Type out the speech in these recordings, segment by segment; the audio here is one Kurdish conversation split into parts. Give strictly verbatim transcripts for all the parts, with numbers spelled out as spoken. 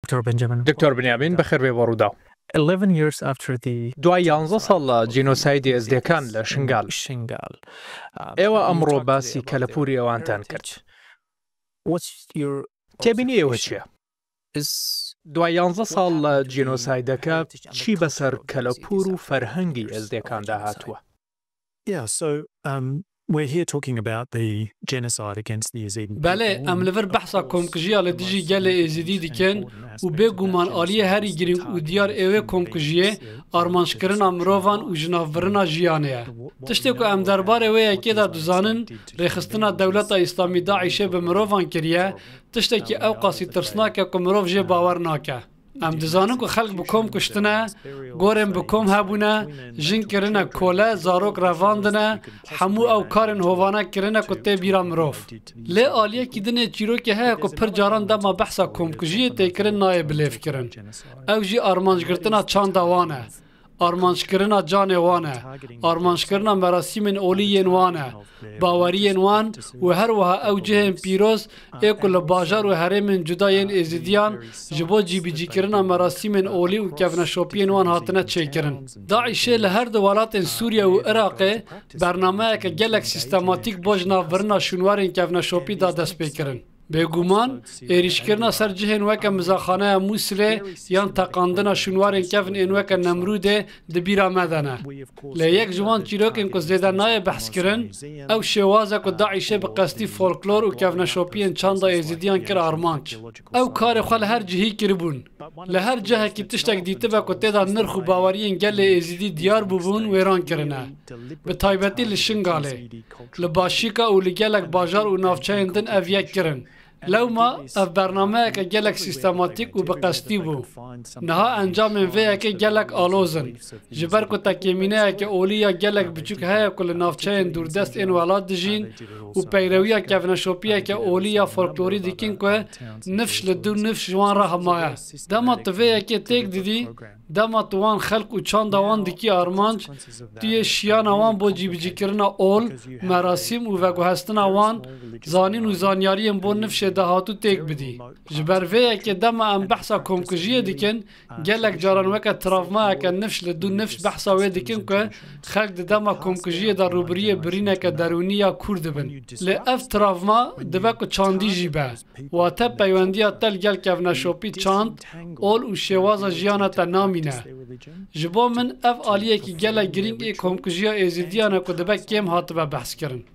Doktor Benjamin. Doktor Benjamin, بەخێر بێ بۆ ڕووداو. Eleven years after the دوای یانزە ساڵ لە جینۆسایدی ئێزدیەکان لە شنگال، شنگال، ئێوە ئەمڕۆ باسی کەلەپوری ئەوانتان کرد. What's your تێبینی ئێوە چییە؟ دوای یانزە ساڵ لە جینۆسایدەکە، چی بەسەر کەلەپور و فەرهەنگی ئێزدیەکاندا هاتووە؟ Yeah, so, um, we're here talking about the genocide against the Yazidi people. بەڵێ، ئەم لە ڤەر بەحسا کۆمکوژیە لە دژی گەلێ ئێزیدی دکەن و بێگومان ئالیە هەری گرنگ و دیار ئێوێ کۆمکوژیە ئارمانجکردنا مرۆڤان و ژناڤرنا ژیانەیە. تشتێک و ئەم دەربارێ وێ یەکێدا دزانن، ڕێخستنا دەولەتا ئیسلامی داعیشێ بە مرۆڤان کریە، تشتێکی ئەو قاسی ترسناکە کو مرۆڤ ژێ باوەر ناکە. ئەم دزانن کو خەلک بە کۆم کوشتنە، گۆرێن بە کۆم هەبوونە، ژن کرنە کۆلە، زارۆک رەڤاندنە، هەموو ئەو کارن هۆڤانە کرنە کو تێ بیرا مرۆڤ. لێ ئالیەکی دنێ چیرۆکی هەیە کو پر جاران دەما بەحسا کۆمکوژیە تێکرن نایە بلێڤ کرن. ئەو ژی ئارمانجگرتنا چاندا وانە. ئارمانجکردنا canê wan e, armanckirina merasîmên olî yên wan e, baweriyên wan û her wiha ew cihên pîroz ê ku li bajar û herêmên cuda yên Êzidiyan ji bo cîbicîkirina merasîmên olî û kevneşopiyên wan hatine çêkirin. DAIŞê li her du welatên Sûriye û Iraqê bernameyeke gelek sîstematîk bo ji nav birina şûnwarên kevneşopî da destpêkirin. Bêguman, êrîşkirina ser cihên weke mizexaneya Mûsilê yan teqandina şûnwarên kevn ên weke Nemrûdê di bîra me de ne. Lê yek ji wan çîrokên ku zêde nayê behskirin, ew şêwaza ku DAIŞê bi qestî folklor û kevneşopiyên çanda Êzidiyan kir armanc. Ew karê xwe li her cihî kiribûn. Li her cihekî tiştek dîtibe ku tê de nirx û baweriyên gelê Êzidî diyar bûbûn, wêran kirine. Bi taybetî li Şingalê. Li Başîka û li gelek bajar û navçeyên din ev yek kirin. Lewma ev bernameyeke gelek sîstematîk û bi qestî bû. Niha encamên vê yekê gelek aloz in. Ji ber ku tekêmîneyeke olî ya gelek biçûk heye ku li navçeyên dûrdest ên welat dijîn û peyrewiya kevneşopiyeke olî ya folklorî dikin ku nifş li dû nifş ji wan re hemaye. Dema tu vê yekê têk didî, dema tu wan xelk û çanda wan dikî armanc, tu yê şiyana wan bo cîbicîkirina ol, merasîm û veguhestina wan, zanîn û zanyariyên bo nifşê dahatû têk bidî. Ji ber vê yekê dema em behsa komkujiyê dikin, gelek caran weke travmayeke nifş li dû nifş behsa wê dikin ku xelk di dema komkujiyê de rûbiriyê birîneke derûnî ya kûr dibin. Lê ev travma dibe ku çandî jî be. Wate peywendiya te li gel kevneşopî çand, ol û şêwaza jiyana te namîne. Ji bo min ev aliyekî gelek girîng ê komkujiya Êzidiyan e ku dibe kêm hatibe behskirin.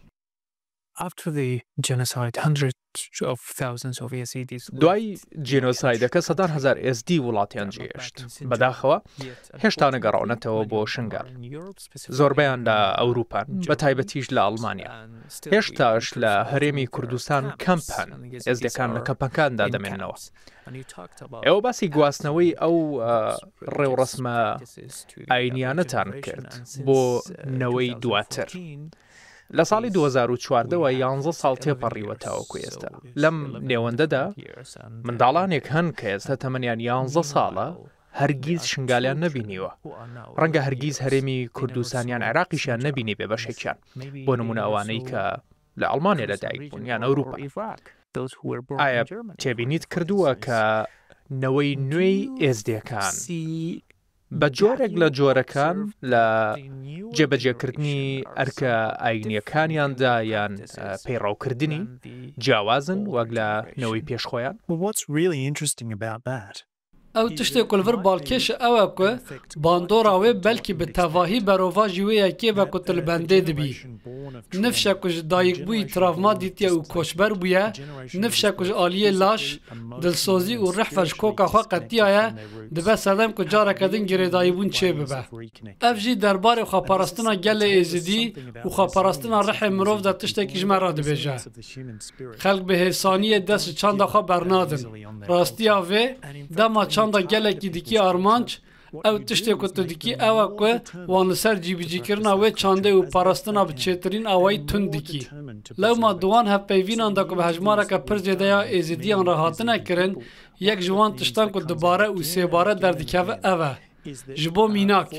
After the genocide, hundreds of thousands of Yazidis left دوای جینۆسایدەکە سەدان هەزار ئێزدی وڵاتیان جێهێشت. بەداخەوە، هێشتا نەگەڕاونەتەوە بۆ شنگال. زۆربەیان لە ئەوروپان، بە تایبەتیش لە ئەڵمانیا. هێشتاش لە هەرێمی کوردستان کەمپ هەن. ئێزدیەکان لە کەمپەکاندا دەمێننەوە. ئێوە باسی گواستنەوەی ئەو، ئە، ڕێوڕەسمە ئاینیانەتان کرد بۆ نەوەی دواتر. لە ساڵی دوو هەزار و چواردە وە یانزە ساڵ تێپەڕیوە تاوەکو ئێستا. لەم نێوەندەدا منداڵانێک هەن کە ئێستا تەمەنیان یانزە ساڵە، هەرگیز شنگالیان نەبینیوە. ڕەنگە هەرگیز هەرێمی کوردستان یان عێراقیشیان نەبینی بێ بەشێکیان. بۆ نمونە ئەوانەی کە لە ئەڵمانیا لە دایک بوون یان ئەوروپا. ئایا تێبینیت کردووە کە نەوەی نوێی ئێزدیەکان بە جۆرێک لە جۆرەکان لە جێبەجێکردنی ئەرکە ئاینیەکانیاندا یان، ئە، پەیڕەوکردنی جیاوازن وەک لە نەوەی پێش خۆیان؟ Well, what's really interesting about that ئەو تشتێ ku li vir balkêş e ew e ku bandora wê belkî bi tevahî berovajî wê yekê be ku tu li bendê dibî. Nifşe ku ji dayikbûyî travma dîtiye û koçber bûye, nifşe ku ji aliyê laş, dilsozî û rih ve ji koka xwe qetiyaye, dibe sedem ku careke din girêdayîbûn çêbibe. Ev jî derbarê xweparastina gelê Êzidî û xweparastina rihê mirov de tiştekî ji me re dibêje. Xelk bi hêsaniyê dest ji çanda xwe bernadin. Rastiya vê, dema çanda gelekî dikî armanc, ew tiştê ku tu dikî ew e ku wan li ser cîbicîkirina wê çandê û parastina bi çêtirîn awayî tund dikî. Lewma di wan hevpeyvînan de ku bi hejmareke pir zêde ya Êzidiyan re hatine kirin, yek ji wan tiştan ku dubare û sêbare derdikeve ev e. Ji bo mînak,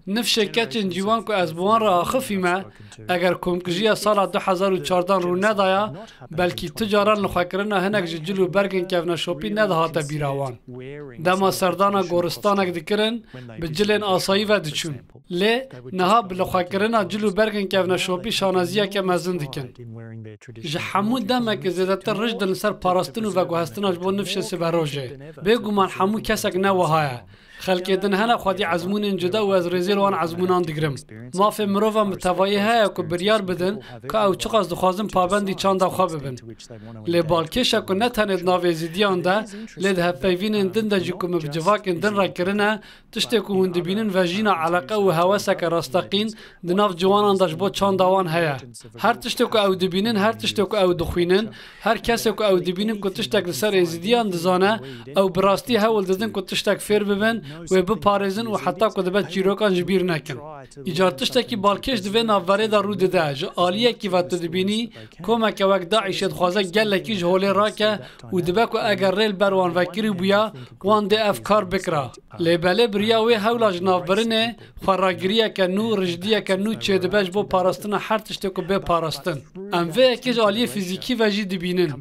nifşê keçên ciwan ku ez bi wan re axifî me, eger komkujiya sala du hezar û çardan rû nedaya, belkî tu caran li xwekirina hinek ji cil û bergên kevneşopî nedihate bîra wan. Dema serdana goristanek dikirin, bi cilên asayî ve diçûn. Lê niha bi lixwekirina cil û bergên kevneşopî şanaziyeke mezin dikin. Ji hemû demeke zêdetir rijd din li ser parastin û veguhestina ji bo nifşê siberojê. Bêguman hemû kesek ne wiha ye. Xelkê din hene xwedî ezmûnên cuda û ez rêzê li wan ezmûnan digirim. Mafê mirovan bi tevayî heye ku biryar bidin ka ew çiqas dixwazin pabendî çanda xwe bibin. Lê balkêşa ku ne tenê di nav êzidiyan de, lê di hevpeyvînên din de jî ku min bi civakên din re kirine, tiştê ku hûn dibînin vejîna eleqe û heweseke rasteqîn di nav ciwanan de ji bo çanda wan heye. Her tiştê ku ew dibînin, her tiştê ku ew dixwînin, her kesê ku ew dibînin ku tiştek li ser êzidiyan dizane, ew bi rastî hewl didin ku tiştek fêr bibin, wê biparêzin û heta ku dibe çîrokan ji bîr nekin. Îcar tiştekî balkêş di vê navberê de rû dide. Ji aliyekî ve tu dibînî, komeke wek DAIŞê dixwaze gelekî ji holê rake û dibe ku eger rê li ber wan vekirî bûya, wan dê ev kar bikira. Lê belê bi riya wê hewla ji nav birinê, xweragiriyeke nû, rijdiyeke nû çêdibe ji bo parastina her tiştê ku bê parastin. Em vê yekê ji aliyê fîzîkî ve jî dibînin.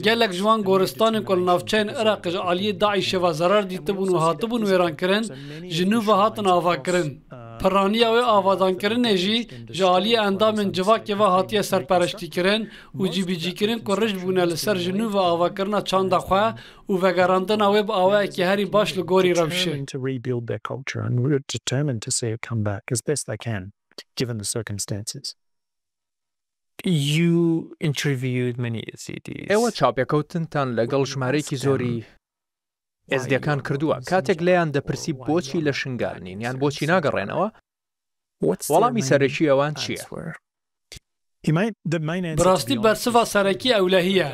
Gelek ji wan goristanên ku li navçeyên Iraqê ji aliyê DAIŞê ve zerar dîtibûn û hatibûn wêrankirin, ji nû ve hatin avakirin. Piraniya wê avadankirinê jî ji aliyê endamên civakê ve hatiye serpereştîkirin û cîbicîkirin ku rijd bûne li ser ji nû ve avakirina çanda xwe û vegerandina wê bi awayekî herî baş li gorî rewşê. Determined to rebuild their culture and were determined to see it come back as best they can, given the circumstances. You interviewed many Yazidis. ئێوە چاوپێکەوتنتان لەگەڵ ژمارەیەکی زۆری ئێزدیەکان کردووە. کاتێک لێیان دەپرسی بۆچی لە شنگال نین یان بۆچی ناگەڕێنەوە، وەڵامی سەرەکی ئەوان چییە؟ He made the main answer, to be honest, بڕاستی بەرسڤا سەرەکی ئەولەهیە.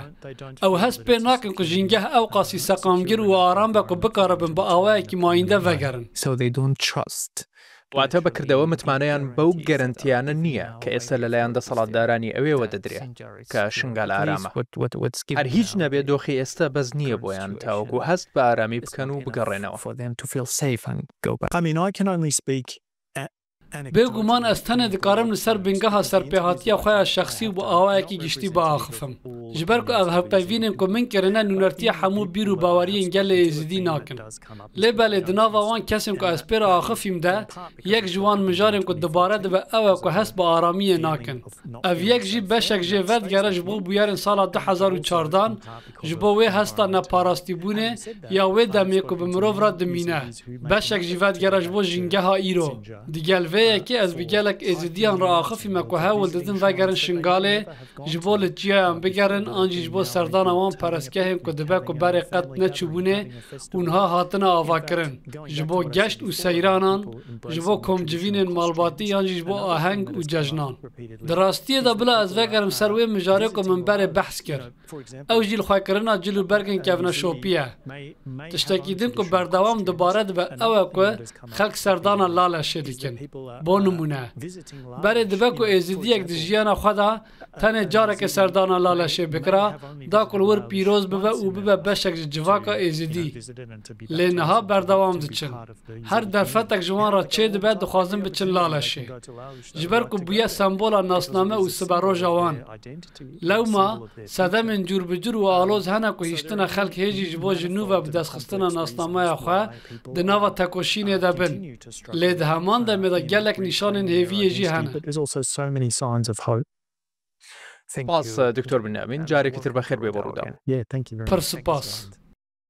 ئەو هەست پێ ناکەن کو ژینگەه ئەو قاسی سەقامگیر و ئارام بە کو بکارەبن بە ئاوایەکی مایندە ڤەگەرن. So they don't trust. واتە بە کردەوە متمانەیان بەو گەرەنتیانە نییە کە ئێستا لەلایەن دەسەڵاتدارانی ئەوێوە دەدرێ کە شنگال ئارامە. What, what, what's given هەر هیچ now نەبێ دۆخی ئێستا بەس نییە بۆیان تاوەکو هەست بە ئارامی بکەن و بگەڕێنەوە. For them to feel safe and go back. I mean, I can only speak a-, anecdotally. بێگومان ئەز تەنێ دکارم لەسەر بنگەها سەرپێهاتیە خۆیان شەخسی و بۆ ئاوایەکی گشتی بئاخفم. Ji ber ku ev hevpeyvînên ku min kirine nûnertiya hemû bîr û baweriyên gelê Êzidî nakin. Lê belê di nava wan kesên ku ez pê re axifîm de, yek ji wan mijarên ku dubare dibe ew e ku hest bi aramiyê nakin. Ev yek jî beşek jê vedigere ji bo bûyerên sala du hezar û çardan, ji bo wê hesta neparastîbûnê ya wê demê ku bi mirov re dimîne. Beşek jî vedigere ji bo jîngeha îro. Digel vê yekê ez bi gelek Êzidiyan re axifîme ku hewl didin vegerin Şingalê, ji bo li çiyayan bigerin, an jî ji bo serdana wan perestgehên ku dibe ku berê qet neçûbûnê û niha hatine avakirin, ji bo geşt û seyranan, ji bo komcivînên malbatî yan jî ji bo aheng û cejnan. Di rastiyê de bila ez vegerim ser wê mijarê ku min berê behs kir. Ew jî li xwekirina cil û bergên kevneşopî ye. Tiştekî din ku berdewam dubare dibe ew e ku xelk serdana Laleşê dikin. Bo nimûne, berê dibe ku êzidiyek di jiyana xwe de tenê careke serdana Laleşê bikira, da ku li wir pîroz bibe û bibe beşek ji civaka êzidî. Lê niha berdewam diçin. Her derfetek ji wan re çêdibe, dixwazin biçin Laleşê. Ji ber ku bûye sembola nasname û siberoja wan. Lewma, sedemên cûr bi cûr û aloz hene ku hiştine xelk hê jî ji bo ji nû ve bi destxistina nasnameya xwe di nava tekoşînê de bin. Lê di heman demê de gelek nîşanên hêviyê jî hene. But there's also so many signs of hope. Thank you. Spas, Doktor Binyamin. Careke tir bexêr bê bo Rûdaw. Yeah, thank you very much. Pir spas.